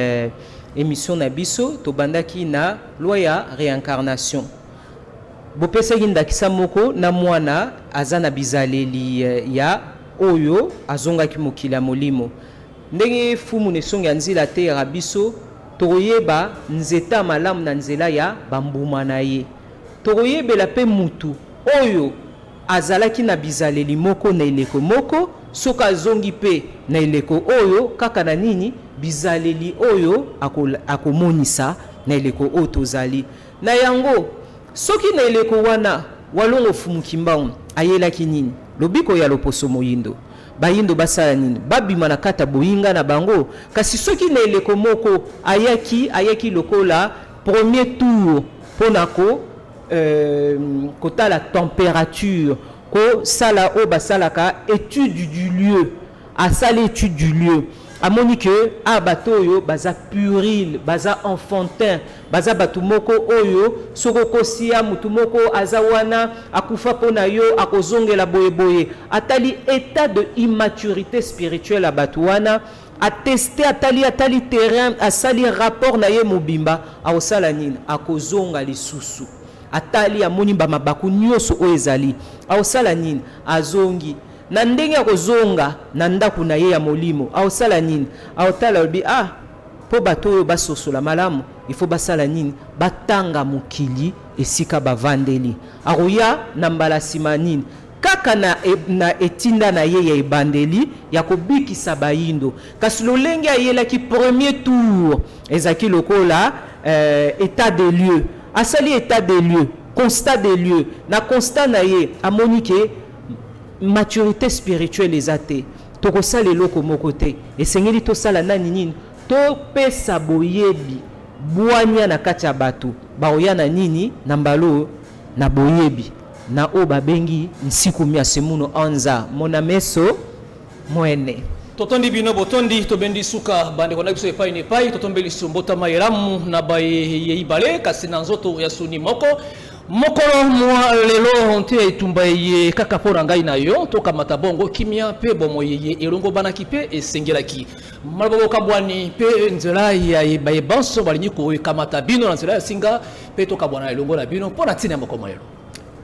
[SPEAKER 2] émission na biso, tobandaki na loi ya réincarnation. Bopesaki ndakisa moko na mwana aza na bizaleli ya oyo azongaki mokili ya molimo. Ndenge fumu na esongi ya nzela ateyaka biso, tokoyeba nzete ya malamu na nzela ya bambuma na ye. Tokoyebela mpe mutu oyo azalaki na bizaleli moko na eleko moko, soki azongi mpe na eleko oyo, kaka na nini bizaleli oyo akomonisa na eleko oyo tozali na yango. Soki na eleko wana Walongo Fumu Kimbangu ayelaki nini? Lobiko ya loposo moyindo, bayindo basala nini? Babima na kati ya boyinga na bango. Kasi soki na eleko moko ayaki lokola premier tour mpona ko kotala température, kosala oyo basalaka étude du lieu, asali étude du lieu, amoni ke a bato oyo baza puéril, baza enfantin, baza bato moko oyo soki okosia motu moko aza wana akufa mpo na yo, akozongela boyeboye. Atali état de immaturité spirituelle ya bato wana, ateste, atali terrain, asali rapport na ye mobimba. Akosala nini? Akozonga lisusu. Atali, amoni bamabaku nyonso oyo ezali, akosala nini? Azongi. Na ndenge akozonga na ndako na ye ya molimo, akosala nini? Akotala, alobi ah. Mpo bato oyo basosola malamu, il faut basala nini? Batanga mokili esika bavandeli. Akoya na mbala nsima nini? Kaka na etinda na ye ya ebandeli ya kobikisa bayindo. Kasi lolenge ayelaki premier tour ezalaki lokola état des lieux. Asali état des lieux, constat des lieux. Na constat na ye amoni ke maturité spirituelle eza te, tokosala eloko moko te. Esengeli tosala nani nini? Topesa boyebi, bwanya na kati ya bato. Baoya na nini? Na mbala oyo na boyebi na oyo babengi nsikumi ya semuno anza mona meso mwene.
[SPEAKER 1] Totondi bino botondi, tobendi suka bandeko na biso epai na epai. Totombeli lisu mbotama elamu na baye ibale, kasi na nzoto ya suni moko. Mokolo mwa lelo nte ya etumba eye kaka mpo na ngai na yo, tokamata bongo kimia mpe bomoi eye elongo banaki mpe esengelaki. Maloba bokabwani mpe nzela ya baye banso balingi kokamata bino na nzela ya singa, mpe tokabwana elongo na bino mpo na ntina ya mokolo lelo.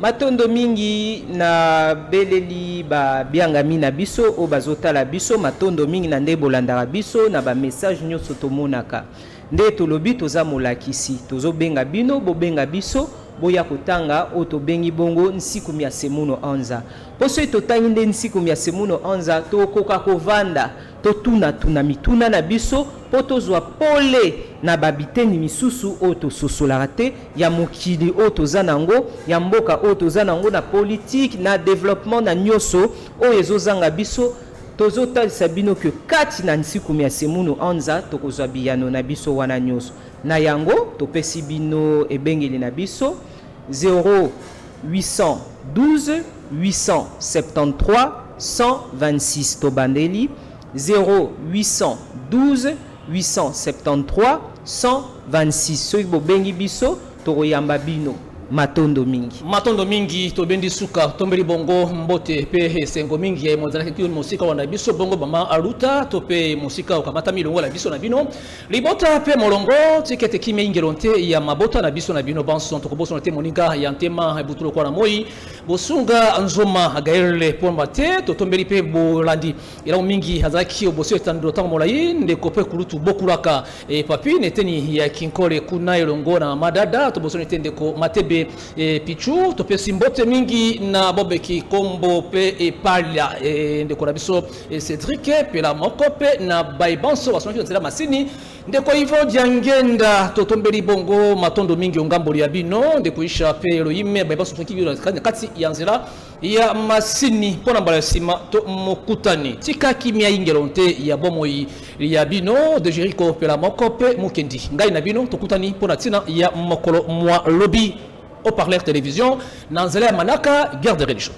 [SPEAKER 2] Matondo mingi na beleli babiangami na biso oyo bazotala biso. Matondo mingi na nde bolandaka biso na bamessage nyonso tomonaka. Nde tolobi toza molakisi, tozobenga bino, bobenga biso, boya kotanga oyo tobengi bongo nsikumi ya semuno anza. Mpo soki totangi nde nsikumi ya semuno anza, tokoka kovanda totunatuna mituna na biso mpo tozwa pole na babiteni misusu oyo tososolaka te ya mokili oyo toza nango, ya mboka oyo toza nango, na politique, na développement, na nyonso oyo ezozanga biso. Tozotalisa bino ke kati na nsikumi ya semunu anza tokozwa biyano na biso wana nyonso. Na yango topesi bino ebengeli na biso 0812 873 126. Tobandeli 0812 873 126. Soki bobengi biso, tokoyamba bino. Matondo mingi.
[SPEAKER 1] Matondo mingi, tobendi suka. Tombeli bongo mbote mpe esengo mingi ya mozalaki mosika wana biso bongo mama Aluta, to mpe mosika okamata milongo na biso na bino libota mpe molongo. Tika ete kimia ingelo nte ya mabota na biso na bino banso. Tokobosana te moninga ya ntema ebutu lokola na moi, bosunga nzoma Gael Pomba te. Totombeli mpe bolandi elamu mingi azalaki obosi etando ntango molai, ndeko mpe kulutu bokulaka e papi neteni ya Kinkole kuna elongo na madada. Tobosani te ndeko Matebe e Pichu. Topesi mbote mingi na bobeki kombo mpe epalia e ndeko na biso e Cédric Pela moko mpe na baibanso basomaki nzela masini, ndeko Ivo Diangenda. Totombeli bongo matondo mingi ongamboli ya bino, ndeko Isha mpe Elohim, baibanso basomaki na kati ya nzela ya masini. Mpo na mbala ya nsima to mokutani, tika kimia ingelo nte ya bomoi ya bino. De Jericho Pela moko mpe mokendi ngai na bino, tokutani mpo na ntina ya mokolo mwa lobi, Haut-Parleur Télévision, na nzela ya manaka Guerre de Religion.